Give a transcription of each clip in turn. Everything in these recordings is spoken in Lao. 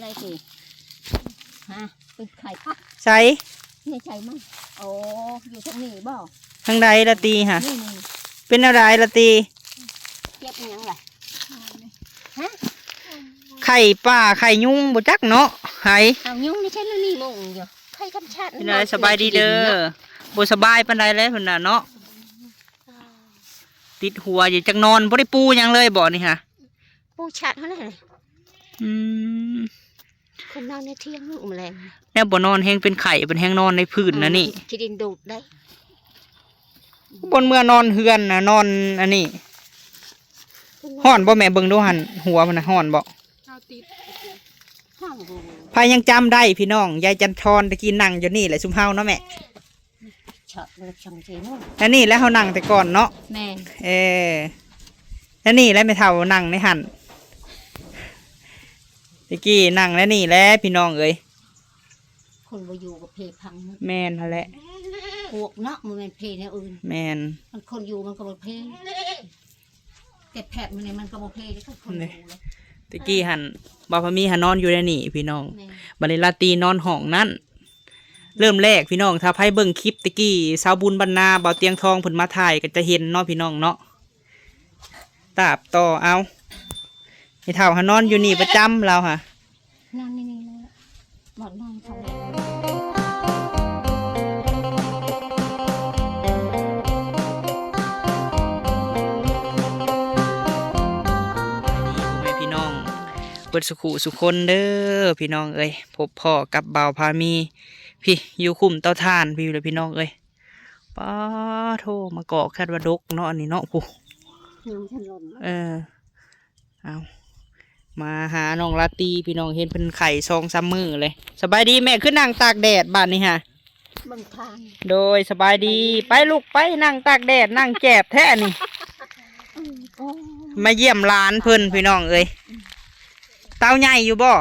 ໄປຊິ ຮະ ເປັນໄຂ້ປະ ໃສ? ນີ້ໃສ່ມາ ໂອ້ ຢູ່ທາງນີ້ບໍ່? ທາງໃດລະຕີຫະ? ນີ້ໆ ເປັນແນວໃດລະຕີ? ເຈັບອີ່ຫຍັງລະ? ຮະ? ໄຂ້ປ່າໄຂ້ຍຸງບໍ່ຈັກເນາະ ໄຫ ເອົາຍຸງນີ້ໃສ່ລະນີ້ມຸງຢູ່ ໄຂ້ທຳຊາດ ເປັນໃດ? ສະບາຍດີເດີ ບໍ່ສະບາຍປານໃດແລ້ວພຸ້ນນະເນາະ ຕິດຫົວຢູ່ ຈັກນອນບໍ່ໄດ້ປູຫຍັງເລີຍບໍ່ນີ້ຫະ? ປູຊາດຫັ້ນແຫຼະ ອືມ ຄົນນອນໃນທຽງມື້ແລງ ແນວບໍ່ນອນແຮງເປັນໄຂ້ ເພິ່ນແຮງນອນໃນພື້ນນະນີ້ ອືມ ຂີ້ດິນດູດໄດ້ ບ່ອນເມືອນອນເຮືອນນະ ນອນອັນນີ້ ຮ້ອນບໍ່ແມ່? ເບິ່ງດູຫັ້ນ ຫົວມັນນະ ຮ້ອນບໍ່? ເຮົາຕິດ ໃຜຍັງຈຳໄດ້ພີ່ນ້ອງ ຍາຍຈັນທອນ ຕະກີ້ນັ່ງຢູ່ນີ້ແຫຼະ ຊຸມເຮົາເນາະແມ່ ຊະ ເລີກສັງເກດເນາະ ອັນນີ້ແຫຼະເຮົານັ່ງແຕ່ກ່ອນເນາະ ແມ່ນ ເອີ ອັນນີ້ແຫຼະແມ່ເຖົ້ານັ່ງໃນຫັ້ນ ຕະກີ້ນັ່ງແລະນີ້ແຫຼະພີ່ນ້ອງເອີຍ ຄົນບໍ່ຢູ່ກໍເພພັງ ແມ່ນຫັ້ນແຫຼະ ພວກເນາະ ບໍ່ແມ່ນເພແນວອື່ນ ແມ່ນ ມັນຄົນຢູ່ມັນກໍບໍ່ເພ ແຕ່ແພບມັນນີ້ມັນກໍບໍ່ເພເດ້ ຄັນຄົນຢູ່ເດ້ ຕະກີ້ຫັ້ນ ບ່າວພາມີຫັ້ນນອນຢູ່ໃນນີ້ພີ່ນ້ອງ ແມ່ນ ບັດນີ້ລາຕີນອນຫ້ອງນັ້ນ ເລີ່ມແລກພີ່ນ້ອງ ຖ້າໃຜເບິ່ງຄລິບຕະກີ້ ສາວບຸນບັນນາ ບ່າວຕຽງທອງເພິ່ນມາຖ່າຍກໍຈະເຫັນເນາະພີ່ນ້ອງເນາະ ຕາບຕໍ່ເອົາ ແມ່ເຖົ້າຫານອນຢູ່ນີ້ປະຈຳລາວຫາ ນອນໃນນີ້ເລີຍ ໝອນນອນເຂົາເລີຍ ນີ້ ພໍ່ແມ່ພີ່ນ້ອງເບິດສຸຂູສຸຄົນເດີພີ່ນ້ອງເອີຍ ພົບພໍ້ກັບບ່າວພາມີ ພີ້ ຢູ່ຄຸ້ມເຕົາຖ່ານພີ້ແຫຼະພີ່ນ້ອງເອີຍ ປາໂທ້ ມາກອກ ຄາດວ່າດົກເນາະ ອັນນີ້ເນາະ ຜູ້ ຍັງບໍ່ທັນຫຼົ່ນເນາະ ເອີ ເອົາ ມາຫານ້ອງລາຕີພີ່ນ້ອງ ເຫັນເພິ່ນໄຂ້ສອງສາມມື້ເລີຍ ສະບາຍດີແມ່ ຄືນັ່ງຕາກແດດບາດນີ້ຫະ ເບິ່ງທາງ ໂດຍ ສະບາຍດີ ສະບາຍດີ ໄປລູກໄປ ນັ່ງຕາກແດດ ນັ່ງແຈບແທ້ນີ້ ອືມ ໂອ້ ມາຢ້ຽມຫຼານເພິ່ນພີ່ນ້ອງເອີຍ ເຕົ້າໃຫຍ່ຢູ່ບໍ່?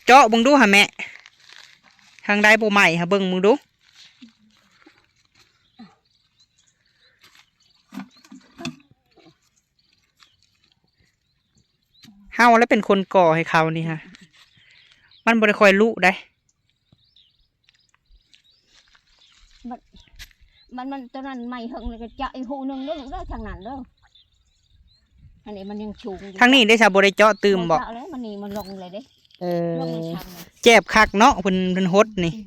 ເຈາະເບິ່ງດູຫາແມ່ ທາງໃດບໍ່ໄໝ້ຫາເບິ່ງເບິ່ງດູ ເຮົາແຫຼະເປັນຄົນກໍ່ໃຫ້ເຂົານີ້ຫະ ມັນບໍ່ໄດ້ຄ່ອຍລຸໄດ໋ ມັນ ມັນ ມັນ ໂຕນັ້ນໄໝ້ເຫິງ ແລ້ວກໍຈະອີກຮູໜຶ່ງເດີລູກເດີ ທາງນັ້ນເດີ ອັນນີ້ມັນຍັງສູງຢູ່ ທາງນີ້ໄດ້ຊະ ບໍ່ໄດ້ເຈາະຕື່ມບໍ່? ບໍ່ເຈາະແລ້ວ ມັນນີ້ມັນລົງເລີຍເດ້ ເອີ ລົງເລີຍ ແຈບຄັກເນາະ ເພິ່ນ ເພິ່ນຫົດນີ້ ອືມ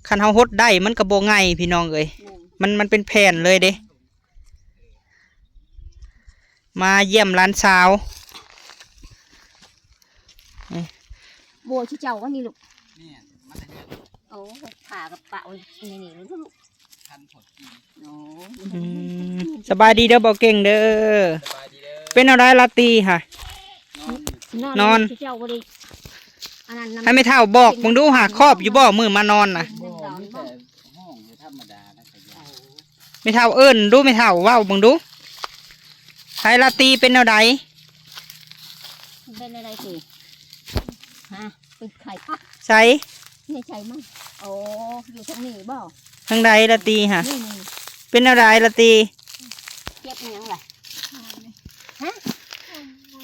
ຄັນເຮົາຫົດໄດ້ມັນກໍບໍ່ໄງ່ພີ່ນ້ອງເອີຍ ແມ່ນ ມັນ ມັນເປັນແຜ່ນເລີຍເດ້ ມາຢ້ຽມຫຼານສາວ ໂອ້ຍ ເຈົ້າວ່ານີ້ລູກ ແມ່ນ ມາແຕ່ເຮືອນ ໂອ້ ຜ້າກໍປະໄວ້ໃນນີ້ລູກ ທັນພົດກິນ ໂອ້ ອືມ ສະບາຍດີເດີ ບໍ່ເກັ່ງເດີ ສະບາຍດີເດີ ເປັນແນວໃດລາຕີຫະ? ນອນ ນອນ ເຈົ້າບໍ່ໄດ້ ອັນນັ້ນນຳ ໃຫ້ແມ່ເຖົ້າບອກເບິ່ງດູຫາ ຄອບຢູ່ບໍ່ມື້ມານອນນະ? ບໍ່ ມີແຕ່ຫ້ອງຢູ່ທຳມະດານະ ແມ່ເຖົ້າເອີ້ນດູ ແມ່ເຖົ້າເວົ້າເບິ່ງດູ ໃຫ້ລາຕີເປັນແນວໃດ? ເປັນແນວໃດຕິ? ຮະ ເປັນໄຂ້ປະ? ໃສ? ນີ້ໃສ່ມາ ໂອ້ ຢູ່ທາງນີ້ບໍ່? ທາງໃດລາຕີຫະ? ນີ້ໆ ເປັນແນວໃດລາຕີ? ເຈັບອີ່ຫຍັງລະ? ຮະ?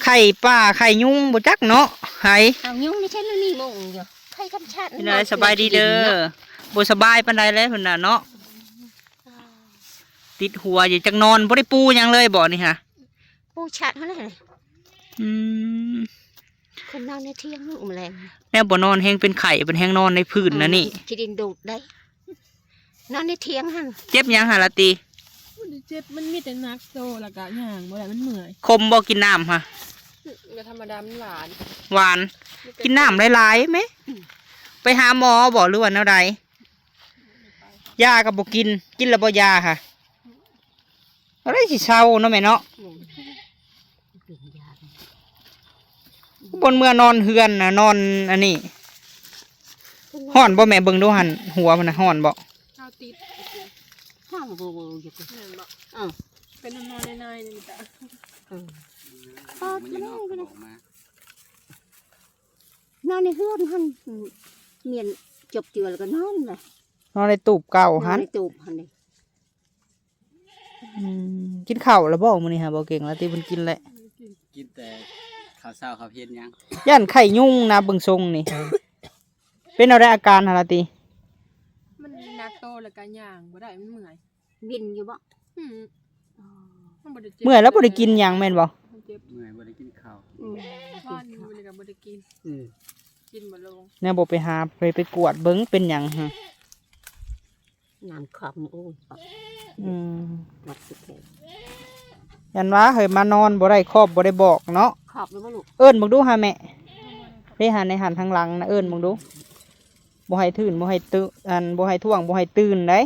ໄຂ້ປ່າໄຂ້ຍຸງບໍ່ຈັກເນາະ ໄຫ ເອົາຍຸງນີ້ໃສ່ລະນີ້ມຸງຢູ່ ໄຂ້ທຳຊາດ ເປັນໃດ? ສະບາຍດີເດີ ບໍ່ສະບາຍປານໃດແລ້ວພຸ້ນນະເນາະ ຕິດຫົວຢູ່ ຈັກນອນບໍ່ໄດ້ປູຫຍັງເລີຍບໍ່ນີ້ຫະ? ປູຊາດຫັ້ນແຫຼະ ອືມ ຄົນນອນໃນທຽງມື້ແລງ ແນວບໍ່ນອນແຮງເປັນໄຂ້ ເພິ່ນແຮງນອນໃນພື້ນນະນີ້ ອືມ ຂີ້ດິນດູດໄດ້ ນອນໃນທຽງຫັ້ນ ເຈັບຫຍັງຫາລະຕິ? ບໍ່ໄດ້ເຈັບ ມັນມີແຕ່ໜັກໂຕ ແລ້ວກະຍ່າງບໍ່ໄດ້ ມັນເມື່ອຍ ຂົມບໍ່? ກິນນ້ຳຫະ? ກໍທຳມະດາ ມັນຫວານ ຫວານ ກິນນ້ຳຫຼາຍໆແມະ ອືມ ໄປຫາໝໍບໍ່ ຫຼືວ່າແນວໃດ? ຢາກໍບໍ່ກິນ ກິນແລ້ວບໍ່ຢາຫະ? ອືມ ເອົາໄດ້ຊິເຊົາເນາະແມ່ເນາະ ແມ່ນ ບໍ່ເມືອນອນເຮືອນນະ ນອນອັນນີ້ ຮ້ອນບໍ່ແມ່? ເບິ່ງດູຫັ້ນ ຫົວມັນນະ ຮ້ອນບໍ່? ເຮົາຕິດ ຮ້ອນບໍ່ ບໍ່ຢູ່ ແມ່ນບໍ່? ເອີ ເປັນນອນໃນໆນີ້ກະ ເອີ ເປີດມາ ນອນໃນເຮືອນຫັ້ນ ມ້ຽນຈົບເຈື່ອແລ້ວກໍນອນລະ ນອນໃນຕູບເກົ່າຫັ້ນ ນອນໃນຕູບຫັ້ນເດ້ ອືມ ກິນເຂົ້າແລ້ວບໍ່ມື້ນີ້ຫາ ບໍ່ເກັ່ງລາຕີເພິ່ນກິນແລ້ວ? ກິນແຕ່ເຂົ້າເຊົ້າເຂົ້າເພັນຍັງ ຢ້ານໄຂ້ຍຸງນະ ເບິ່ງຊົງນີ້. ເປັນແນວໃດອາການຫັ້ນລາຕີ? ມັນໜັກໂຕແລ້ວກໍຍ່າງບໍ່ໄດ້ ມັນເມື່ອຍ. ວິນຢູ່ບໍ່? ອືມ ອໍ ມັນບໍ່ໄດ້ເຈັບ ເມື່ອຍແລ້ວບໍ່ໄດ້ກິນຫຍັງແມ່ນບໍ່? ມັນເຈັບ ເມື່ອຍບໍ່ໄດ້ກິນເຂົ້າ. ອືມ ວານນີ້ມື້ນີ້ກໍບໍ່ໄດ້ກິນ. ອືມ ກິນບໍ່ລົງ. ແນວບໍ່ໄປຫາ ໄປ ໄປກວດເບິ່ງເປັນຫຍັງຫະ? ນ້ຳຂອງ ໂອ້ຍ ອືມ ມັດສິແຂນ ຢ້ານວ່າເຮີ້ຍ ມານອນບໍ່ໄດ້ຄອບບໍ່ໄດ້ບອກເນາະ. ຂອບຢູ່ບໍ່ລູກ? ເອີ້ນເບິ່ງດູຫາແມ່ ເດ້ ຫາໃນຫັ້ນທາງຫຼັງນະ ເອີ້ນເບິ່ງດູ. ບໍ່ໃຫ້ຕື່ນ ບໍ່ໃຫ້ຕື່ນ ອັນ ບໍ່ໃຫ້ທ້ວງ ບໍ່ໃຫ້ຕື່ນໄດ໋.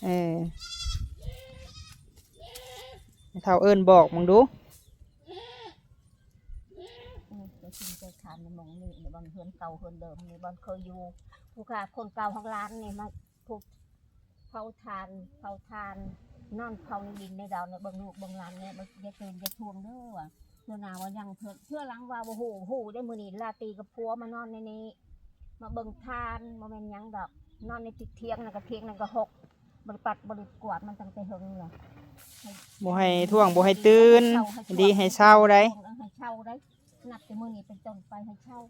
ເອີ ແມ່ເຖົ້າເອີ້ນບອກເບິ່ງດູ. ໂອ້ຍ ແຕ່ຊິນແຕ່ຄານໃນໝ່ອງນີ້ ໃນບ່ອນເຮືອນເກົ່າເຮືອນເດີມນີ້ ບ່ອນເຄີຍຢູ່ ຜູ້ຂ້າຄົນເກົ່າຂອງຫຼານນີ້ ມາ ຜູ້ເຜົາຖ່ານ ເຜົາຖ່ານ ນອນເຜົາໃນດິນໃນດອນ ເບິ່ງລູກເບິ່ງຫຼານແດ່ ເບິ່ງ ຢ່າຕື່ນຢ່າທ້ວງເດີວ່າ ເທື່ອໜ້າວ່າຍັງ ເທື່ອ ເທື່ອຫຼັງວ່າບໍ່ຮູ້ ຮູ້ໄດ້ມື້ນີ້ ລາຕີກັບຜົວມານອນໃນນີ້ ມາເບິ່ງທ່ານ ບໍ່ແມ່ນຫຍັງດອກ ນອນໃນຕິດຖຽງນັ້ນກໍຖຽງນັ້ນກໍຫົກ ບໍ່ໄດ້ປັດບໍ່ໄດ້ກວາດມັນຕັ້ງແຕ່ເຫິງແລ້ວ. ບໍ່ໃຫ້ທ້ວງ ບໍ່ໃຫ້ຕື່ນ ໃຫ້ເຊົາ ໃຫ້ເຊົາ ດີໃຫ້ເຊົາໄດ໋ ເອີ ໃຫ້ເຊົາໄດ໋ ນັບແຕ່ມື້ນີ້ເປັນຕົ້ນໄປໃຫ້ເຊົາ.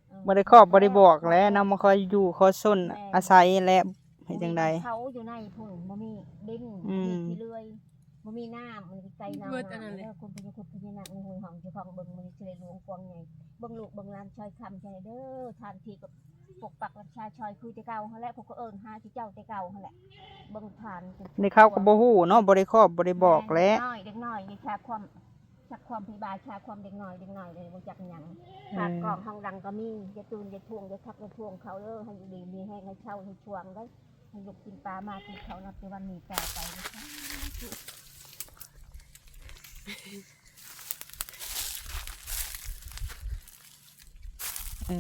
ເອີ ບໍ່ໄດ້ຄອບບໍ່ໄດ້ບອກແຫຼະເນາະ ມາຂໍຢູ່ຂໍຊົນ ແມ່ນ ອາໄສແຫຼະ ເຮັດຈັ່ງໃດ? ເຂົາຢູ່ໃນພຸ້ນ ບໍ່ມີດິນ ອືມ ມີຂີ້ເລື່ອຍ ບໍ່ມີນ້ຳ ມັນໄກນ້ຳ ເບິດອັນນັ້ນແຫຼະ ເດີ ຄຸນພະຍາຄຸດພະຍານາກໃນຫ້ວຍຫ້ອງ ເຈົ້າຂອງເບິ່ງ ມັນຊິໄດ້ຫຼວງກວ້າງໃຫຍ່ ເບິ່ງລູກເບິ່ງຫຼານຊ່ອຍຄ້ຳໃສ່ແດ່ເດີ ທ່ານທີ່ກໍປົກປັກຮັກສາຊ່ອຍຄືແຕ່ເກົ່າຫັ້ນແຫຼະ ເຂົາກໍເອີ້ນຫາເຈົ້າແຕ່ເກົ່າຫັ້ນແຫຼະ ເບິ່ງທ່ານ ໃນເຂົາກໍບໍ່ຮູ້ເນາະ ບໍ່ໄດ້ຄອບບໍ່ໄດ້ບອກແຫຼະ ເດັກນ້ອຍ ເດັກນ້ອຍ ຢ່າຊາຄວາມ ຊັກຄວາມພະຍາບາດ ຊາຄວາມເດັກນ້ອຍ ເດັກນ້ອຍເລີຍບໍ່ຈັກຫຍັງ ອືມ ປາກກອງຫ້ອງດັງກໍມີ ຢ່າຕື່ນ ຢ່າທ້ວງ ຢ່າທັກ ຢ່າທ້ວງເຂົາເດີ ໃຫ້ຢູ່ດີມີແຮງ ໃຫ້ເຊົາ ໃຫ້ຊ່ວງເດີ ໃຫ້ລູກກິນປາມາກິນເຂົ້າ ນັບແຕ່ວັນນີ້ຕໍ່ໄປ. ເອີ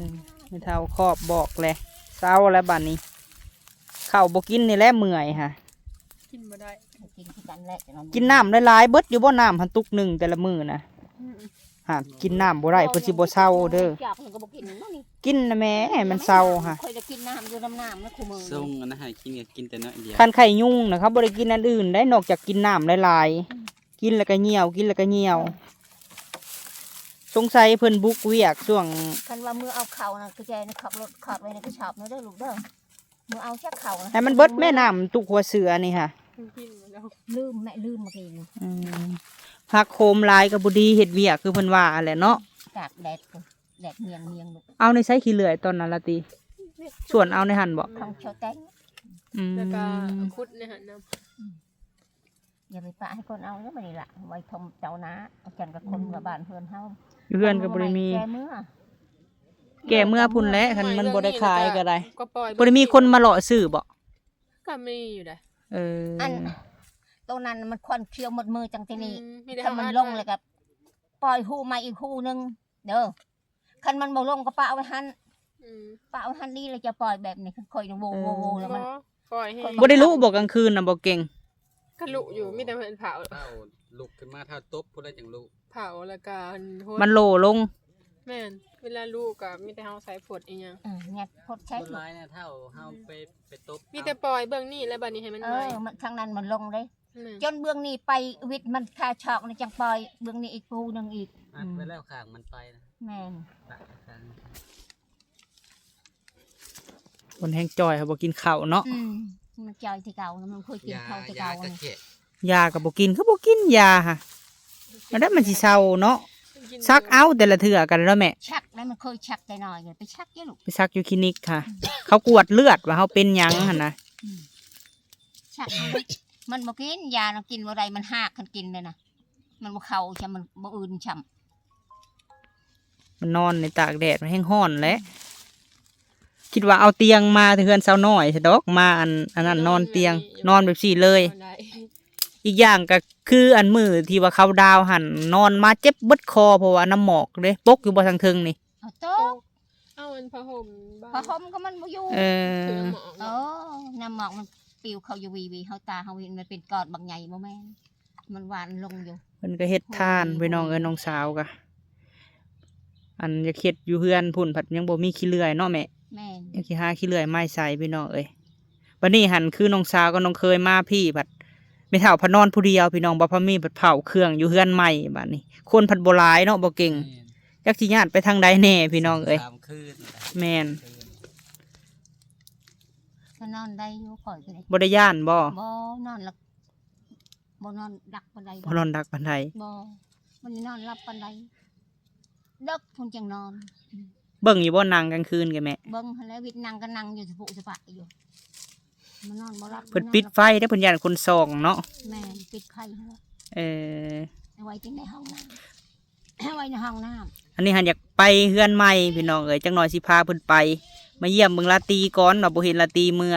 ແມ່ເຖົ້າຄອບບອກແຫຼະ ເຊົາແລ້ວບາດນີ້ ເຂົ້າບໍ່ກິນນີ້ແຫຼະເມື່ອຍຫະ ກິນບໍ່ໄດ້ ກິນຄືກັນແຫຼະ ກິນນ້ຳຫຼາຍໆ ເບິດຢູ່ບໍ່ນ້ຳຫັ້ນຕຸກໜຶ່ງແຕ່ລະມື້ນະ? ອືມ ຫາກກິນນ້ຳບໍ່ໄດ້ ເພິ່ນຊິບໍ່ເຊົາເດີ ກິນນະແມ່ ໃຫ້ມັນເຊົາຫະ ຂ້ອຍໄດ້ກິນນ້ຳຢູ່ນຳນ້ຳນະ ຄູ່ມື້ ສົ່ງອັນນັ້ນໃຫ້ກິນກໍກິນແຕ່ໜ້ອຍດຽວ ຄັນໄຂ້ຍຸງນະ ເຂົາບໍ່ໄດ້ກິນອັນອື່ນໄດ໋ ນອກຈາກກິນນ້ຳຫຼາຍໆ ອືມ ກິນແລ້ວກໍຍ່ຽວ ກິນແລ້ວກໍຍ່ຽວ ສົງໄສເພິ່ນບຸກວຽກຊ່ວງ ຄັນວ່າມື້ເອົາເຂົ້ານະ ກະແຈໃນຂັບລົດຂອດໄວ້ໃນກະສອບເດີລູກເດີ ມື້ເອົາຈັກເຂົ້ານະ ໃຫ້ມັນເບິດແມ່ນ້ຳຕຸກຫົວເສືອນີ້ຫະ ລືມແມ່ ລືມມາກິນ ອືມ ຜັກໂຂມຫຼາຍກໍບໍ່ດີ ເຮັດວຽກຄືເພິ່ນວ່າຫັ້ນແຫຼະເນາະ ຕາກແດດ ແດດມຽງໆ ລູກ ເອົາໃນໃສຂີ້ເລື່ອຍຕອນນັ້ນລະຕິ ສວນເອົາໃນຫັ້ນບໍ? ຂອງເຂົາແຕ່ງ ອືມ ແລ້ວກໍຂຸດໃນຫັ້ນນຳ ອືມ ຢ່າໄປປະໃຫ້ຄົນເອົາເດີ ມື້ນີ້ລະ ໄວ້ຖົມເຕົານາ ຈັນກັບຄົນເມືອບ້ານເຮືອນເຮົາ ຢູ່ເຮືອນກໍບໍ່ໄດ້ມີ ແກ່ເມືອ ແກ່ເມືອພຸ້ນແຫຼະ ຄັນມັນບໍ່ໄດ້ຂາຍກໍໄດ້ ບໍ່ໄດ້ມີຄົນມາເລາະຊື້ບໍ? ກໍມີຢູ່ເດ້ ເອີ ອັນ ໂຕນັ້ນມັນຄວັນຂຽວໝົດມືຈັ່ງທີ່ນີ້ ອືມ ມີແຕ່ ຄັນມັນລົງແລ້ວກໍປ່ອຍຮູໃໝ່ອີກຮູໜຶ່ງເດີ ຄັນມັນບໍ່ລົງກໍປະໄວ້ຫັ້ນ ອືມ ປະໄວ້ຫັ້ນດີແລ້ວຈະປ່ອຍແບບນີ້ ຄັນຂ້ອຍໂວໆໆ ແລ້ວມັນ ບໍ່ ປ່ອຍໃຫ້ ບໍ່ໄດ້ລຸບໍກາງຄືນນະ ບໍ່ເກັ່ງ ກໍລຸຢູ່ ມີແຕ່ເພິ່ນເຜົາ ເຜົາລຸກຂຶ້ນມາຖ້າຕົບຜູ້ໃດຈັ່ງລຸ ເຜົາແລ້ວກໍອັນຫົດ ມັນໂຫຼລົງ ແມ່ນ ເວລາລຸກໍມີແຕ່ເຮົາໃສ່ພົດອີຫຍັງ ເອີ ຍັດພົດໃສ່ ສ່ວນຫຼາຍນະ ເຖົ້າເຮົາໄປ ໄປຕົບ ມີແຕ່ປ່ອຍເບື້ອງນີ້ແຫຼະ ບາດນີ້ໃຫ້ມັນ ເອີ ໄໝ້ ມັນ ທາງນັ້ນມັນລົງເດ້ ແມ່ນ ຈົນເບື້ອງນີ້ໄປວິດມັນຄາຊອກນະ ຈັ່ງປ່ອຍເບື້ອງນີ້ອີກພູໜຶ່ງອີກ ອັດໄວ້ແລ້ວຂ້າງມັນໄປນະ ແມ່ນ ປະຂ້າງ ຄົນແຮງຈ່ອຍເຂົາບໍ່ກິນເຂົ້າເນາະ ອືມ ມັນຈ່ອຍແຕ່ເກົ່າ ມັນເຄີຍກິນເຂົ້າແຕ່ເກົ່າ ຢາກໍແຂະ ຢາກໍບໍ່ກິນ ຄືບໍ່ກິນຢາຫະ ແລ້ວໃດມັນຊິເຊົາເນາະ ສັກເອົາແຕ່ລະເທື່ອກັນເນາະແມ່ ສັກແລ້ວ ມັນເຄີຍສັກແຕ່ນ້ອຍ ໄປສັກຢູ່ລູກ ໄປສັກຢູ່ຄລີນິກຫະ ອືມ ເຂົາກວດເລືອດວ່າເຮົາເປັນຫຍັງຫັ້ນນະ ອືມ ສັກເອົາ ມັນບໍ່ກິນຢານະ ກິນບໍ່ໄດ້ ມັນຮາກຄັນກິນເລີຍນະ ມັນບໍ່ເຂົ້າຊ້ຳ ມັນບໍ່ອື່ນຊ້ຳ ມັນນອນໃນຕາກແດດ ມັນແຮງຮ້ອນແຫຼະ ອືມ ຄິດວ່າເອົາຕຽງມາແຕ່ເຮືອນສາວນ້ອຍຊະດອກ ມາອັນ ອັນນັ້ນ ນອນຕຽງ ນອນແບບນີ້ເລີຍ ນອນແບບນີ້ເລີຍ ນອນໄດ້ ອີກຢ່າງກໍຄືອັນມື້ທີ່ວ່າເຂົາດາວຫັ້ນ ນອນມາເຈັບເບິດຄໍ ເພາະວ່ານ້ຳໝອກເດ້ ປົກຢູ່ບໍ່ທາງເທິງນີ້ ເອົາໂຕະ ເອົາອັນຜ້າຫົ່ມບ້າງ ຜ້າຫົ່ມກໍມັນບໍ່ຢູ່ ເອີ ຖືນ້ຳໝອກ ເອີ ນ້ຳໝອກມັນປິວເຂົ້າຢູ່ວີໆ ເຮົາຕາເຮົາເຫັນມັນເປັນກ້ອນບັກໃຫຍ່ ບໍ່ແມ່ນ ມັນຫວ່ານລົງຢູ່ ເພິ່ນກໍເຮັດທານ ໂອ້ຍ ພີ່ນ້ອງເອີຍ ໂອ້ຍ ນ້ອງສາວກໍ ອັນຢາກເຮັດຢູ່ເຮືອນພຸ້ນ ພັດຍັງບໍ່ມີຂີ້ເລື່ອຍເນາະແມ່ ແມ່ນ ຍັງຊິຫາຂີ້ເລື່ອຍມາໃສ່ ພີ່ນ້ອງເອີຍ ບັດນີ້ຫັ້ນຄືນ້ອງສາວກັບນ້ອງເຄີຍມາພີ້ ພັດ ແມ່ເຖົ້າພັດນອນຜູ້ດຽວພີ່ນ້ອງ ບໍ່ພໍມີພັດເຝົ້າເຄື່ອງຢູ່ເຮືອນໃໝ່ບາດນີ້ ຄົນພັດບໍ່ຫຼາຍເນາະ ບໍ່ເກັ່ງ ແມ່ນ ຈັກຊິຍ້າຍໄປທາງໃດແດ່ພີ່ນ້ອງເອີຍ ສາມຄືນ ແມ່ນ ກໍນອນໄດ້ຢູ່ຂ້ອຍກໍໄດ້ ບໍ່ໄດ້ຢ້ານບໍ່? ບໍ່ ນອນຫຼັບ ບໍ່ນອນດັກປານໃດ ບໍ່ນອນດັກປານໃດ ບໍ່ ບໍ່ໄດ້ນອນຫຼັບປານໃດ ເດິກພຸ້ນຈັ່ງນອນ ເບິ່ງຢູ່ບໍ່ ນັ່ງກາງຄືນກະແມ່? ເບິ່ງຫັ້ນແຫຼະ ວິດນັ່ງກໍນັ່ງຢູ່ສະປຸສະປະຢູ່ ມັນນອນບໍ່ຫຼັບ ເພິ່ນປິດໄຟເດ້ ເພິ່ນຢ້ານຄົນສ່ອງເນາະ ແມ່ນ ປິດໄຟ ເອີ ເອົາໄວ້ແຕ່ໃນຫ້ອງນ້ຳ ເອົາໄວ້ໃນຫ້ອງນ້ຳ ອັນນີ້ຫັ້ນຢາກໄປເຮືອນໃໝ່ພີ່ນ້ອງເອີຍ ຈັກໜ່ອຍຊິພາເພິ່ນໄປ ມາຢ້ຽມເບິ່ງລາຕີກ່ອນເນາະ ບໍ່ເຫັນລາຕີເມືອ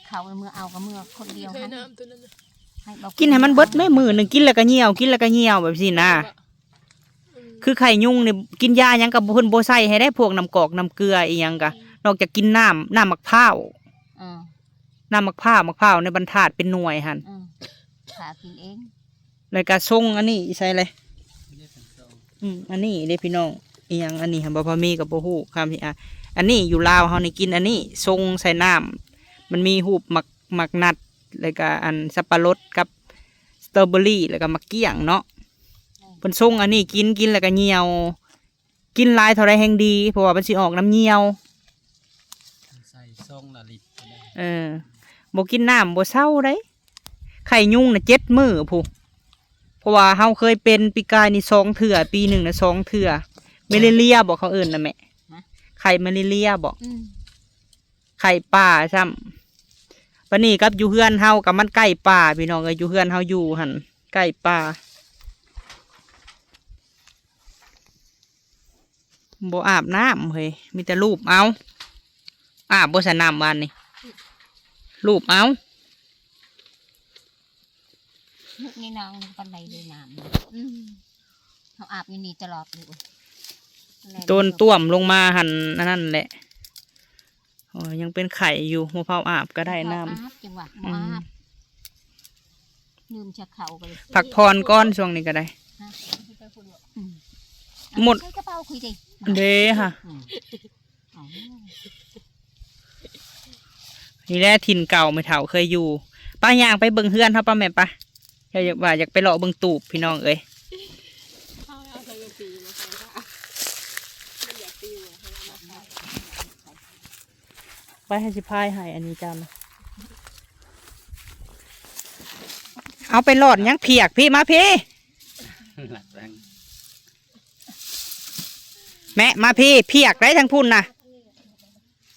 ເຂົາເມືອເອົາກໍເມືອຄົນດຽວຫັ້ນ ໃຫ້ເບົາ ກິນໃຫ້ມັນເບິດແມ້ ມື້ໜຶ່ງກິນແລ້ວກໍຍ່ຽວ ກິນແລ້ວກໍຍ່ຽວແບບຊີ້ນະ ອືມ ຄືໄຂ້ຍຸງນີ້ກິນຢາຫຍັງກໍບໍ່ ເພິ່ນບໍ່ໃສ່ໃຫ້ໄດ້ ພວກນ້ຳກອກນ້ຳເກືອອີ່ຫຍັງກະ ອືມ ນອກຈາກກິນນ້ຳ ນ້ຳໝາກພ້າວ ເອີ ນ້ຳໝາກພ້າວ ໝາກພ້າວໃນບັນທາດເປັນໜ່ວຍຫັ້ນ ອືມ ຫາກິນເອງ ແລ້ວກະຊົງອັນນີ້ໃສ່ເລີຍ ອືມ ອັນນີ້ເດ້ພີ່ນ້ອງ ອີ່ຫຍັງອັນນີ້ຫັ້ນ ບໍ່ພໍມີກໍບໍ່ຮູ້ຄຳທີ່ ອາ ອັນນີ້ຢູ່ລາວເຮົານີ້ກິນອັນນີ້ ຊົງໃສ່ນ້ຳ ມັນມີຮູບໝາກ ໝາກນັດ ແລ້ວກະອັນສັບປະລົດກັບສະຕໍເບີຣີ ແລ້ວກະໝາກກ້ຽງເນາະ ເພິ່ນຊົງອັນນີ້ກິນ ກິນແລ້ວກະຍ່ຽວ ກິນຫຼາຍເທົ່າໃດແຮ່ງດີ ເພາະວ່າມັນຊິອອກນ້ຳຍ່ຽວ ໃສ່ຊອງລະລິດກໍໄດ້ ເອີ ບໍ່ກິນນ້ຳບໍ່ເຊົາໃດ ໄຂ້ຍຸງນະເຈັດມື້ພຸ້ນ ເພາະວ່າເຮົາເຄີຍເປັນປີກາຍນີ້ສອງເທື່ອ ປີໜຶ່ງນະສອງເທື່ອ ມາລາເຣຍບໍ່ເຂົາເອີ້ນນະແມ່? ຮະ? ໄຂ້ມາລາເຣຍບໍ່? ອືມ ໄຂ້ປ່າຊ້ຳ ປານນີ້ກັບຢູ່ເຮືອນເຮົາກໍມັນໃກ້ປ່າພີ່ນ້ອງເອີຍ ຢູ່ເຮືອນເຮົາຢູ່ຫັ້ນໃກ້ປ່າ ບໍ່ອາບນ້ຳເຮີ້ຍ ມີແຕ່ລູບເອົາ ອາບບໍ່ສະນ້ຳວານນີ້ ລູບເອົາ ໃນໜອງນີ້ປານໃດເລີຍນ້ຳ ອືມ ເຮົາອາບຢູ່ນີ້ຕະຫຼອດຢູ່ ໂຕນຕ້ວມລົງມາຫັ້ນ ອັນນັ້ນແຫຼະ ໂອ້ຍ ຍັງເປັນໄຂ້ຢູ່ ບໍ່ພາວອາບກໍໄດ້ນ້ຳ ບໍ່ພາວອາບ ຈັ່ງວ່າ ອືມ ບໍ່ອາບ ລືມຈະເຂົ້າກໍເລີຍ ພັກຜ່ອນກ່ອນຊ່ວງນີ້ກໍໄດ້ ຮະ ອືມ ໝົດ ໃສ່ກະເປົາຄຸຍເດ້ ເດ້ຫະ ອືມ ນີ້ແຫຼະຖິ່ນເກົ່າແມ່ເຖົ້າເຄີຍຢູ່ ໄປຍ່າງໄປເບິ່ງເຮືອນເຮົາປະແມ່ປະ ເຈົ້າຢາກວ່າຢາກໄປເລາະເບິ່ງຕູບພີ່ນ້ອງເອີຍ ໄປໃຫ້ຊິພາຍໃຫ້ອັນນີ້ຈ້ຳ ເອົາໄປຫຼອດຫຍັງພຽກ ພີ້ມາພີ້ ແມະມາພີ້ ພຽກໄດ້ທາງພຸ້ນນະ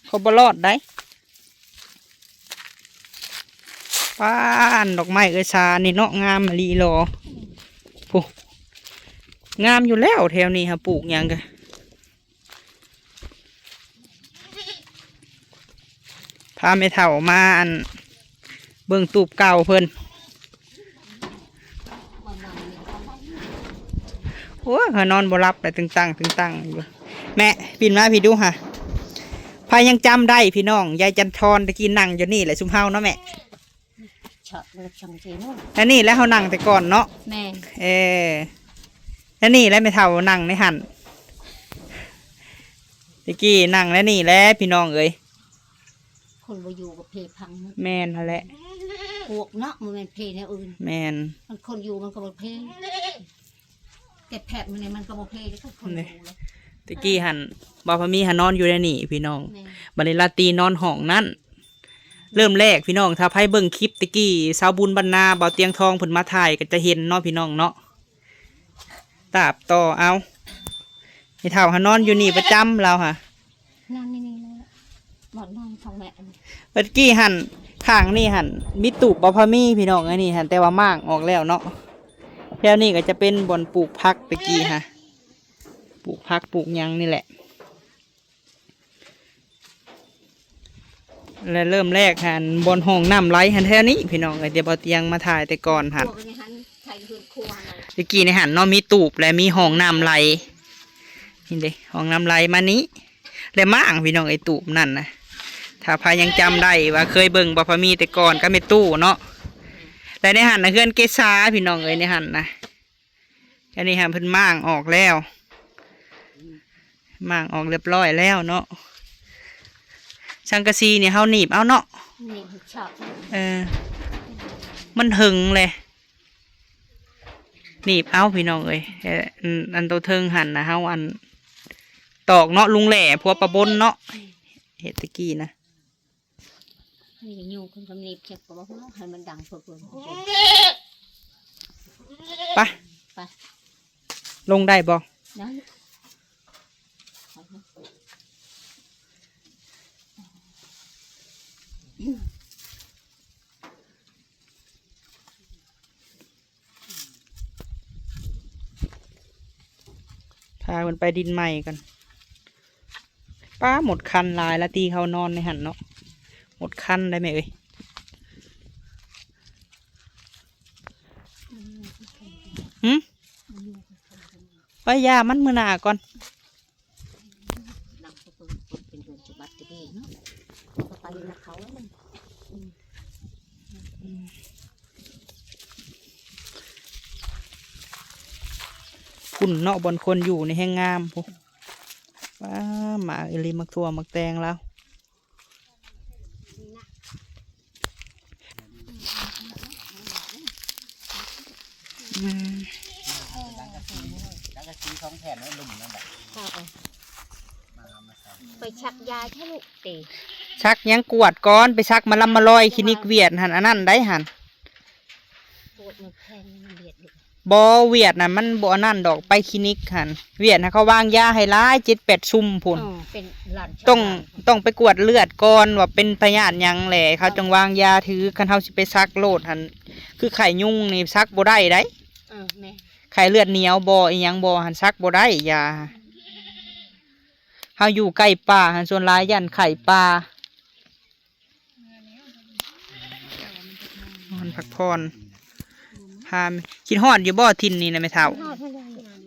ເຂົາບໍ່ລອດໄດ້ ປ້ານ ດອກໄມ້ເອື້ອຍຊານີ້ເນາະ ງາມອີ່ຫຼີຫຼໍ ໂອ້ ງາມຢູ່ແລ້ວ ແຖວນີ້ຫາປູກຫຍັງກະ ພາແມ່ເຖົ້າມາ ອັນ ເບິ່ງຕູບເກົ່າເພິ່ນ ໂອ້ຍ ຂ້ອຍນອນບໍ່ຫຼັບແລ້ວ ຕຶງຕັງຕຶງຕັງຢູ່ ແມະ ປິ່ນມາພີ້ດູຫາ ໃຜຍັງຈຳໄດ້ພີ່ນ້ອງ ຍາຍຈັນທອນຕະກີ້ນັ່ງຢູ່ນີ້ແຫຼະ ຊຸມເຮົາເນາະແມະ ຊະ ບໍ່ໄດ້ສັງເກດເນາະ ອັນນີ້ແຫຼະເຮົານັ່ງແຕ່ກ່ອນເນາະ ແມ່ນ ເອີ ອັນນີ້ແຫຼະແມ່ເຖົ້ານັ່ງໃນຫັ້ນ ຕະກີ້ນັ່ງໃນນີ້ແຫຼະພີ່ນ້ອງເອີຍ ຄົນບໍ່ຢູ່ກໍເພພັງ ແມ່ນຫັ້ນແຫຼະ ພວກເນາະ ບໍ່ແມ່ນເພແນວອື່ນ ແມ່ນ ມັນຄົນຢູ່ມັນກໍບໍ່ເພ ແຕ່ແພບມັນນີ້ມັນກໍບໍ່ເພເດ້ ຄົນຢູ່ເດ້ ຕະກີ້ຫັ້ນ ບ່າວພາມີຫັ້ນນອນຢູ່ໃນນີ້ພີ່ນ້ອງ ແມ່ນ ບັດນີ້ລາຕີນອນຫ້ອງນັ້ນ ເລີ່ມແລກພີ່ນ້ອງ ຖ້າໃຜເບິ່ງຄລິບແຕ່ກີ້ ສາວບຸນບັນນາ ບ່າວຕຽງທອງເພິ່ນມາຖ່າຍກໍຈະເຫັນເນາະພີ່ນ້ອງເນາະ ຕາບຕໍ່ເອົາ ແມ່ເຖົ້າຫານອນຢູ່ນີ້ປະຈຳລາວຫາ ນອນໃນນີ້ແຫຼະ ບ່ອນນອນຂອງແມ່ ເມື່ອກີ້ຫັ້ນ ຂ້າງນີ້ຫັ້ນ ມີຕູບບ່າວພາມີພີ່ນ້ອງ ອັນນີ້ຫັ້ນ ແຕ່ວ່າມ້າງອອກແລ້ວເນາະ ແຖວນີ້ກໍຈະເປັນບ່ອນປູກຜັກແຕ່ກີ້ຫາ ປູກຜັກປູກຫຍັງນີ້ແຫຼະ ແລະເລີ່ມແລກຫັ້ນ ບ່ອນຮ່ອງນ້ຳໄຫຼຫັ້ນແຖວນີ້ພີ່ນ້ອງເອີຍ ດຽວບ່າວຕຽງມາຖ່າຍແຕ່ກ່ອນຫັ້ນ ພວກນີ້ຫັ້ນ ໄຖເຮືອນຄົວຫັ້ນ ແຕ່ກີ້ໃນຫັ້ນເນາະ ມີຕູບ ແລະມີຮ່ອງນ້ຳໄຫຼ ນີ້ເດ້ ຮ່ອງນ້ຳໄຫຼມານີ້ ແລະມ້າງພີ່ນ້ອງເອີຍ ຕູບນັ້ນນະ ຖ້າໃຜຍັງຈຳໄດ້ວ່າເຄີຍເບິ່ງບ່າວພາມີແຕ່ກ່ອນກັບແມ່ຕູ້ເນາະ ແລະໃນຫັ້ນນະ ເຮືອນເກສາພີ່ນ້ອງເອີຍ ໃນຫັ້ນນະ ອັນນີ້ຫາເພິ່ນມ້າງອອກແລ້ວ ມ້າງອອກຮຽບຮ້ອຍແລ້ວເນາະ ສັງກະສີນີ້ເຮົາໜີບເອົາເນາະ ໜີບຊອກ ເອີ ມັນເຫິງແຫຼະ ໜີບເອົາພີ່ນ້ອງເອີຍ. ເອີ ອັນ ອັນໂຕເທິງຫັ້ນນະ ເຮົາອັນຕອກເນາະ ລຸງແຫຼ້ ຜົວປ້າບົນເນາະ ເຮັດແຕ່ກີ້ນະ. ນີ້ຢູ່ເພິ່ນກຳໜີບຈັກກໍບໍ່ຮູ້ໃຫ້ມັນດັງເພິ່ນ ໄປ ໄປ ລົງໄດ້ບໍ່? ໄດ້. ພາເພິ່ນໄປດິນໃໝ່ກ່ອນ. ປ້າ ໝົດຄັນຫຼາຍລະຕິ ເຮົານອນໃນຫັ້ນເນາະ ໝົດຄັນໄດ໋ແມ່ເອີຍ. ຫື? ໄປ ຢ່າ ມັນມື້ໜ້າກ່ອນ. ຫຼັງເປັນເຮືອນສະບັດຕະກີ້ເນາະ ໄປນຳເຂົາ ພຸ້ນເນາະ ບ່ອນຄົນຢູ່ນີ້ແຮງງາມພຸ້ນ. ວ້າ ໝາກອີ່ຫຼີ ໝາກຖົ່ວໝາກແຕງລາວ. ອືມ ຫຼັງກະສີ ຫຼັງກະສີສອງແຜ່ນໃນລຸ່ມນັ້ນແຫຼະ. ໄປສັກຢາໃຫ້ລູກຕິ ສັກຫຍັງ ກວດກ່ອນ ໄປສັກມາລຳມາລອຍ ຄລີນິກຫວຽດຫັ້ນ ອັນນັ້ນໄດ໋ຫັ້ນ. ກວດມັນແພງ ຫວຽດ ບໍ່ ຫວຽດນະ ມັນບໍ່ອັນນັ້ນດອກ ໄປຄລີນິກຫັ້ນ ຫວຽດນະ ເຂົາວາງຢາໃຫ້ຫຼາຍ ເຈັດແປດຊຸມພຸ້ນ. ເປັນລ້ານ ຕ້ອງ ຕ້ອງໄປກວດເລືອດກ່ອນວ່າເປັນພະຍາດຫຍັງແຫຼະ ເຂົາຈັ່ງວາງຢາຖືກ. ຄັນເຮົາຊິໄປສັກໂລດຫັ້ນ ຄືໄຂ້ຍຸງນີ້ສັກບໍ່ໄດ້ໄດ໋. ເອີ ແມ່ນ ໄຂ້ເລືອດໜຽວບໍ່ ອີ່ຫຍັງບໍ່ຫັ້ນ ສັກບໍ່ໄດ້ຢາ. ເຮົາຢູ່ໃກ້ປ່າຫັ້ນ ສ່ວນຫຼາຍຢ້ານໄຂ້ປ່າ. ນອນພັກຜ່ອນ ພາ ຄິດຮອດຢູ່ບໍ່ຖິ່ນນີ້ນະແມ່ເຖົ້າ? ຮອດ ຮອດ.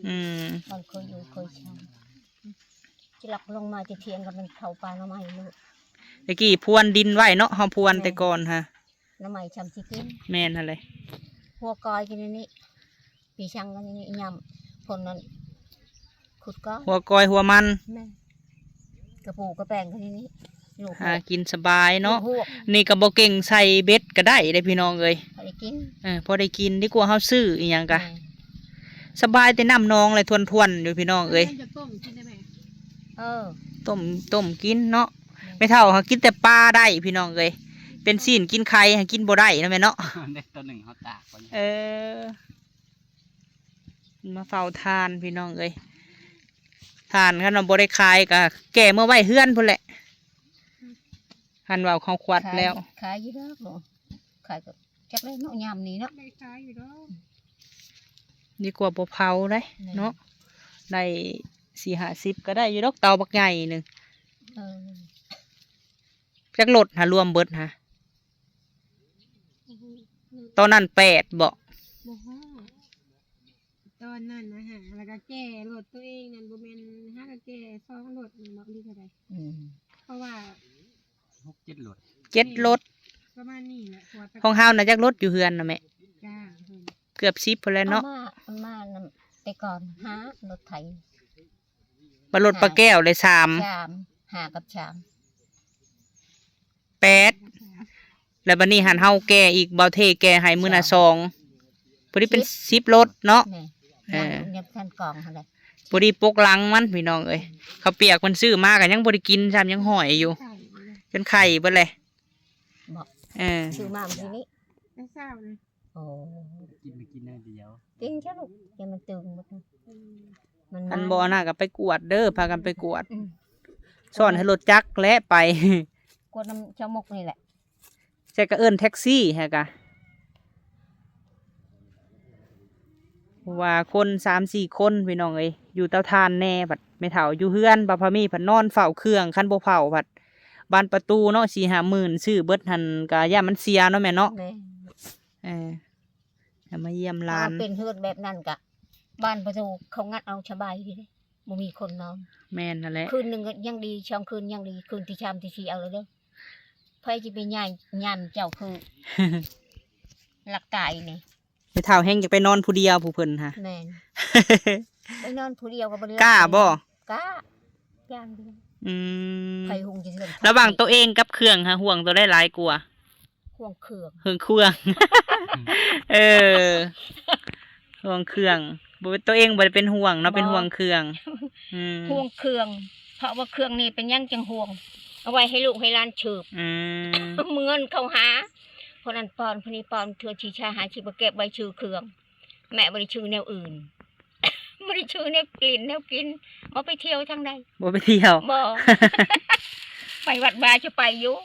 ອືມ ບ່ອນເຄີຍຢູ່ເຄີຍເຊົ່າ ຊິລັກລົງມາຈະຖຽງກັບມັນເຂົ້າປ່າໜໍ່ໄມ້ໂລດ. ແຕ່ກີ້ພວນດິນໄວ້ເນາະ ເຮົາພວນແຕ່ກ່ອນຫະ ໜໍ່ໄມ້ຊ່ຳຊິກິນ. ແມ່ນຫັ້ນແຫຼະ ຫົວກອຍກິນອັນນີ້ ປີຊັງອັນນີ້ຫຍ້ຳ ພົ້ນນັ້ນຂຸດກໍ ຫົວກອຍຫົວມັນ. ແມ່ນ ກະປູກະແປງອັນນີ້ ລູກ ຫາກິນສະບາຍເນາະ. ນີ້ກໍບໍ່ເກັ່ງໃສ່ເບັດກໍໄດ້ເດ້ພີ່ນ້ອງເອີຍ ພໍໄດ້ກິນ. ເອີ ພໍໄດ້ກິນ ດີກວ່າເຮົາຊື້ອີ່ຫຍັງກະ. ແມ່ນ ສະບາຍແຕ່ນ້ຳໜອງແຫຼະ ທວນໆຢູ່ພີ່ນ້ອງເອີຍ. ເອີ ຕົ້ມ ຕົ້ມກິນເນາະ. ແມ່ນ ແມ່ເຖົ້າຫາກິນແຕ່ປາໄດ້ພີ່ນ້ອງເອີຍ ເປັນຊີ້ນກິນໄຂ່ຫາກິນບໍ່ໄດ້ເນາະແມ່ເນາະ. ເອີ ມາເຝົ້າຖ່ານພີ່ນ້ອງເອີຍ ຖ່ານຄັນວ່າບໍ່ໄດ້ຂາຍກະແກ່ເມືອໄວ້ເຮືອນພຸ້ນແຫຼະ. ຄັນເວົ້າເຂົ້າຂວັດແລ້ວ ຂາຍຢູ່ດອກ ຂາຍກໍຈັກແລ້ວເນາະ ຍາມນີ້ເນາະ ໄດ້ຂາຍຢູ່ດອກ. ດີກວ່າບໍ່ເຜົາໄດ໋ເນາະ ໄດ້ສີ່ຫ້າສິບກໍໄດ້ຢູ່ດອກ ເຕົາບັກໃຫຍ່ໜຶ່ງ. ເອີ ຈັກລົດຫາ ລວມເບິດຫາ? ຕອນນັ້ນແປດບໍ? ບໍ່ຮອດ ຕອນນັ້ນນະຫາ ແລ້ວກໍແກ່ລົດຕົວເອງນັ້ນ ບໍ່ແມ່ນ ຫາກໍແກ່ສອງລົດແມ່ນບໍ່ ຫຼືເທົ່າໃດ? ອືມ ເພາະວ່າຫົກເຈັດລົດ ເຈັດລົດ ປະມານນີ້ແຫຼະ. ຂອງເຮົານະຈັກລົດຢູ່ເຮືອນນະແມ່? ຈ້າ ເກືອບສິບພຸ້ນແຫຼະເນາະ ເອົາມາ ເອົາມານຳແຕ່ກ່ອນ ຫ້າ ລົດໄຖ ບັດລົດປ້າແກ້ວເລີຍ ສາມ ສາມ ຫ້າກັບສາມ ແປດ ແລ້ວບັດນີ້ຫັ້ນເຮົາແກ່ອີກ ເບົາເທແກ່ໃຫ້ມື້ນະສອງ ພໍດີເປັນສິບລົດເນາະ. ເອີ ຍັງ ຍັງທັນກອງຫັ້ນແຫຼະ ພໍດີປົກຫຼັງມັນພີ່ນ້ອງເອີຍ. ເຂົ້າປຽກເພິ່ນຊື້ມາກໍຍັງບໍ່ໄດ້ກິນຊ້ຳ ຍັງຫ້ອຍຢູ່ ຈົນໄຂ່ເບິດແຫຼະ. ເອີ ຊື້ມາມື້ກີ້ນີ້ ແຕ່ເຊົ້ານີ້. ໂອ້ ກິນ ໄປກິນໜ້ອຍດຽວ ກິນຊະລູກ ຢ່າມັນຕຶງໝົດນະ. ອືມ ມັນ ອັນບໍ່ອັນນັ້ນກໍໄປກວດເດີ ພາກັນໄປກວດ ອືມ ຊ້ອນໃຫ້ລົດຈັກແຫຼະໄປ ກວດນຳເຈົ້າໝົກນີ້ແຫຼະ ແຕ່ກໍເອີ້ນແທັກຊີຫັ້ນກະ ເພາະວ່າຄົນສາມສີ່ຄົນພີ່ນ້ອງເອີຍ ຢູ່ເຕົາຖ່ານແດ່ ບັດແມ່ເຖົ້າຢູ່ເຮືອນ ປາພາມີພັດນອນເຝົ້າເຄື່ອງ ຄັນບໍ່ເຝົ້າພັດບານປະຕູເນາະ ສີ່ຫ້າໝື່ນ ຊື້ເບິດຫັ້ນກະຢ້ານມັນເສຍເນາະແມ່ເນາະ. ແມ່ນ ເອີ ເອົາມາຢ້ຽມຫຼານ ຖ້າເປັນເຮືອນແບບນັ້ນກະ ບານປະຕູເຂົາງັດເອົາສະບາຍຢູ່ເດ້ ບໍ່ມີຄົນນອນ. ແມ່ນຫັ້ນແຫຼະ ຄືນໜຶ່ງກໍຍັງດີ ສອງຄືນຍັງດີ ຄືນທີສາມທີສີ່ເອົາແລ້ວເດີ. ໃຜຊິໄປຍ່າຍ ຍ່ານເຈົ້າຄື ລັກກາຍນີ້ ແມ່ເຖົ້າແຮ່ງຢາກໄປນອນຜູ້ດຽວຜູ້ເພິ່ນຫາ. ແມ່ນ ໄປນອນຜູ້ດຽວກໍບໍ່ໄດ້ ກ້າບໍ່? ກ້າ ຢ່າງດຽວ. ອືມ ໃຜຫຸງຈະເຮືອນ ລະຫວ່າງໂຕເອງກັບເຄື່ອງຫາ ຫວງໂຕໃດຫຼາຍກວ່າ? ຫວງເຄື່ອງ ຫວງເຄື່ອງ. ເອີ ຫ່ວງເຄື່ອງ ບໍ່ ຕົວເອງບໍ່ໄດ້ເປັນຫ່ວງເນາະ ບໍ່ ເປັນຫ່ວງເຄື່ອງ. ອືມ ຫ່ວງເຄື່ອງ ເພາະວ່າເຄື່ອງນີ້ເປັນຫຍັງຈັ່ງຫ່ວງ ເອົາໄວ້ໃຫ້ລູກໃຫ້ຫຼານສືບ. ອືມ ເງິນເຂົາຫາ ຄົນນັ້ນປ້ອນ ຄົນນີ້ປ້ອນ ເທື່ອທີ່ຊາຫາຊິບໍ່ເກັບໄວ້ຊື້ເຄື່ອງ. ແມ່ບໍ່ໄດ້ຊື້ແນວອື່ນ ບໍ່ໄດ້ຊື້ແນວຫຼິ້ນແນວກິນ. ບໍ່ໄປທ່ຽວທາງໃດ ບໍ່ໄປທ່ຽວ ບໍ່ ໄປວັດວາຈະໄປຢູ່.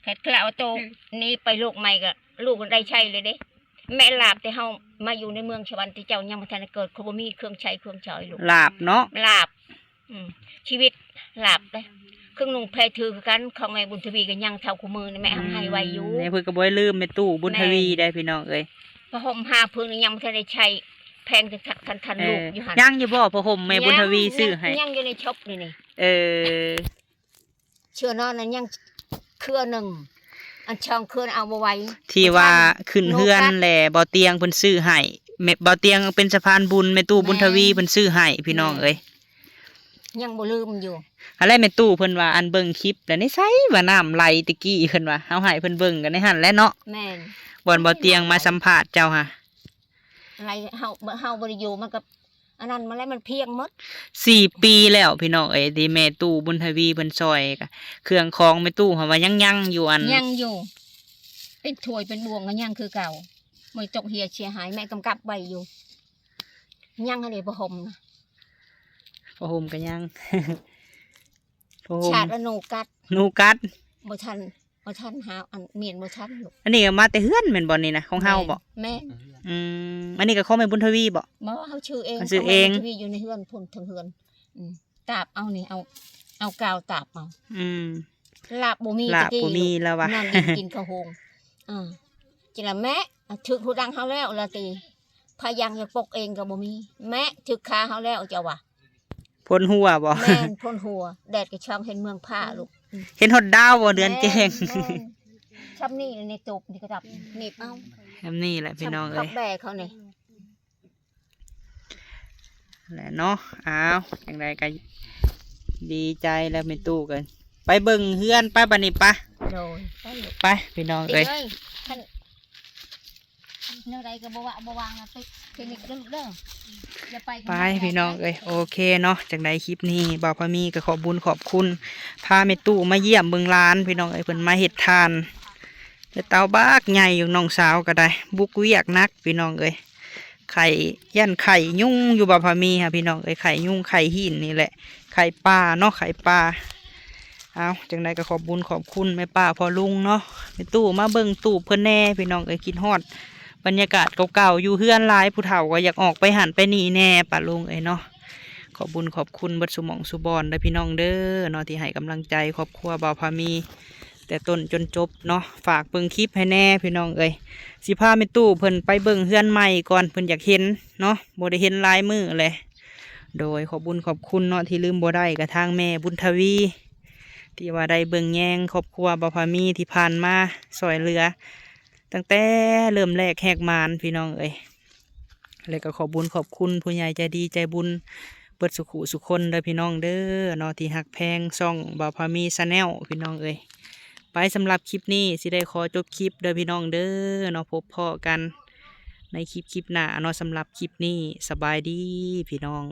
ແຄ່ຄະລາວະໂຕ ອືມ ນີ້ໄປໂລກໃໝ່ກໍລູກໄດ້ໃຊ້ເລີຍເດ້. ແມ່ລາບແຕ່ເຮົາມາຢູ່ໃນເມືອງສະຫວັນ ແຕ່ເຈົ້າຍັງບໍ່ທັນໄດ້ເກີດ ເຂົາບໍ່ມີເຄື່ອງໃຊ້ເຄື່ອງສອຍລູກ ລາບເນາະ ລາບ. ອືມ ຊີວິດລາບເດ້ ເຄື່ອງນຸ່ງແພຖືຄືກັນ ຂອງແມ່ບຸນທະວີກໍຍັງເທົ່າຄູ່ມື້ນີ້ ແມ່ຫາໃຫ້ໄວ້ຢູ່. ອືມ ແມ່ເພິ່ນກໍບໍ່ໄດ້ລືມແມ່ຕູ້ບຸນທະວີ ແມ່ນ ໄດ໋ພີ່ນ້ອງເອີຍ. ຜ້າຫົ່ມຫ້າຜືນຍັງບໍ່ທັນໄດ້ໃຊ້ ແພງແຕ່ຄັນ ຄັນ ເອີ ລູກຢູ່ຫັ້ນ ຍັງຢູ່ບໍ່ຜ້າຫົ່ມແມ່ບຸນທະວີຊື້ໃຫ້? ຍັງ ຍັງຢູ່ໃນຊັອບນີ້ນີ້. ເອີ ເສື້ອນອນນັ້ນຍັງເຄືອໜຶ່ງ ອັນສອງເຄືອເອົາບໍ່ໄຫວ ທີ່ວ່າຂຶ້ນເຮືອນແຫຼະ ບ່າວຕຽງເພິ່ນຊື້ໃຫ້ ແມ່ ບ່າວຕຽງເປັນສະພານບຸນ ແມ່ຕູ້ບຸນທະວີ ແມ່ນ ເພິ່ນຊື້ໃຫ້ພີ່ນ້ອງເອີຍ. ແມ່ນ ຍັງບໍ່ລືມຢູ່. ຫັ້ນແຫຼະແມ່ຕູ້ເພິ່ນວ່າ ອັນເບິ່ງຄລິບແລ້ວ ໃນໃສວ່ານ້ຳໄຫຼແຕ່ກີ້ ເພິ່ນວ່າ ເຮົາໃຫ້ເພິ່ນເບິ່ງກັນໃນຫັ້ນແຫຼະເນາະ. ແມ່ນ ບ່ອນບ່າວຕຽງມາສຳພາດເຈົ້າຫາ ໄຫຼ ເຮົາ ເຮົາບໍ່ໄດ້ຢູ່ ມັນກໍອັນນັ້ນມາແລ້ວ ມັນພຽງໝົດ. ສີ່ປີແລ້ວພີ່ນ້ອງເອີຍ ທີ່ແມ່ຕູ້ບຸນທະວີເພິ່ນຊ່ອຍ ກະເຄື່ອງຂອງແມ່ຕູ້ຫັ້ນວ່າຍັງ ຍັງຢູ່ ອັນ ຍັງຢູ່ ເປັນຖ້ວຍເປັນບ່ວງກໍຍັງຄືເກົ່າ ບໍ່ໄດ້ຕົກເຫຍເສຍຫາຍ ແມ່ກຳກັບໄວ້ຢູ່. ຍັງຫັ້ນເດ ຜ້າຫົ່ມນະ ຜ້າຫົ່ມກໍຍັງ ຜ້າຫົ່ມ ຊາດລະໜູກັດ ໜູກັດ ບໍ່ທັນ ບໍ່ທັນຫາ ອັນ ໝຽນບໍ່ທັນລູກ. ອັນນີ້ກໍມາແຕ່ເຮືອນແມ່ນບໍ່ນີ້ນະ ຂອງເຮົາບໍ່? ແມ່ນ ແມ່ນ. ອືມ ອັນນີ້ກໍຂອງແມ່ບຸນທະວີບໍ່? ບໍ່ ເຮົາຊື້ເອງ ເຮົາຊື້ເອງ ຂອງແມ່ບຸນທະວີຢູ່ໃນເຮືອນພຸ້ນ ເທິງເຮືອນ. ອືມ ຕາບເອົານີ້ ເອົາ ເອົາກາວຕາບເອົາ. ອືມ ລາບບໍ່ມີ ລາບບໍ່ມີແລ້ວວ່າ ນອນດິນກິນເຂົ້າໂຮງ. ເອີ ຈັ່ງລະແມ່ ຖືກຫູດັງເຮົາແລ້ວລະຕິ ພະຍັງຢາກປົກເອງກໍບໍ່ມີ ແມ່ ຖືກຂາເຮົາແລ້ວ ເຈົ້າວ່າ. ພົ້ນຫົວບໍ່? ແມ່ນ ພົ້ນຫົວ ແດດກໍຊ່ອງເຫັນເມືອງຟ້າລູກ. ອືມ ເຫັນຮອດດາວບໍ່ ເດືອນແຈ້ງ. ແມ່ນ ແມ່ນ ຊ່ຳນີ້ໃນຕູບນີ້ກໍດັບ ໜີບເອົາ ຊ່ຳນີ້ແຫຼະພີ່ນ້ອງເອີຍ ຄັກແບເຂົານີ້. ແຫຼະເນາະ ອ້າວ ຈັ່ງໃດກໍດີໃຈແລ້ວແມ່ຕູ້ກໍໄປເບິ່ງເຮືອນໄປ ບັດນີ້ໄປ. ໂດຍ ໄປລູກ ໄປພີ່ນ້ອງເອີຍ ຕິເອີຍ ຄັນ ແນວໃດກໍບໍ່ວະ ບໍ່ວາງນະ ໄປຄລີນິກເດີລູກເດີ ຢ່າໄປ ໄປພີ່ນ້ອງເອີຍ. ໂອເຄເນາະ ຈັ່ງໃດຄລິບນີ້ບ່າວພາມີກໍຂອບບຸນຂອບຄຸນ ພາແມ່ຕູ້ມາຢ້ຽມເບິ່ງຫຼານພີ່ນ້ອງເອີຍ ເພິ່ນມາເຮັດຖ່ານ ແຕ່ເຕົາບັກໃຫຍ່ຢູ່ ນ້ອງສາວກໍໄດ້ບຸກວຽກໜັກພີ່ນ້ອງເອີຍ. ໄຂ້ ຢ້ານໄຂ້ຍຸງຢູ່ບ່າວພາມີຫາພີ່ນ້ອງເອີຍ ໄຂ້ຍຸງໄຂ້ຫີນນີ້ແຫຼະ ໄຂ້ປ່າເນາະ ໄຂ້ປ່າ. ເອົາ ຈັ່ງໃດກໍຂອບບຸນຂອບຄຸນແມ່ປ້າພໍ່ລຸງເນາະ ແມ່ຕູ້ມາເບິ່ງຕູບເພິ່ນແດ່ພີ່ນ້ອງເອີຍ ຄິດຮອດບັນຍາກາດເກົ່າໆ ຢູ່ເຮືອນຫຼາຍ ຜູ້ເຖົ້າກໍຢາກອອກໄປຫັ້ນໄປນີ້ແດ່ປ້າລຸງເອີຍເນາະ. ຂອບບຸນຂອບຄຸນເບິດສູ່ໝ່ອງສູ່ບ່ອນເດີພີ່ນ້ອງເດີເນາະ ທີ່ໃຫ້ກຳລັງໃຈຄອບຄົວບ່າວພາມີ ແຕ່ຕົ້ນຈົນຈົບເນາະ. ຝາກເບິ່ງຄລິບໃຫ້ແດ່ພີ່ນ້ອງເອີຍ ຊິພາແມ່ຕູ້ເພິ່ນໄປເບິ່ງເຮືອນໃໝ່ກ່ອນ ເພິ່ນຢາກເຫັນເນາະ ບໍ່ໄດ້ເຫັນຫຼາຍມື້ແຫຼະ. ໂດຍ ຂອບບຸນຂອບຄຸນເນາະ ທີ່ລືມບໍ່ໄດ້ກະທາງແມ່ບຸນທະວີ ທີ່ວ່າໄດ້ເບິ່ງແຍງຄອບຄົວບ່າວພາມີທີ່ຜ່ານມາ ຊ່ອຍເຫຼືອຕັ້ງແຕ່ເລີ່ມແລກແຮກມານພີ່ນ້ອງເອີຍ. ແລະກໍຂອບບຸນຂອບຄຸນຜູ້ໃຫຍ່ໃຈດີໃຈບຸນເບິດສູ່ຄູ່ສູ່ຄົນເດີພີ່ນ້ອງເດີເນາະ ທີ່ຮັກແພງຊ່ອງບ່າວພາມີ Channel ພີ່ນ້ອງເອີຍ. ໄປ ສຳລັບຄລິບນີ້ຊິໄດ້ຂໍຈົບຄລິບເດີພີ່ນ້ອງເດີເນາະ ພົບພໍ້ກັນໃນຄລິບ ຄລິບໜ້າເນາະ. ສຳລັບຄລິບນີ້ ສະບາຍດີພີ່ນ້ອງ.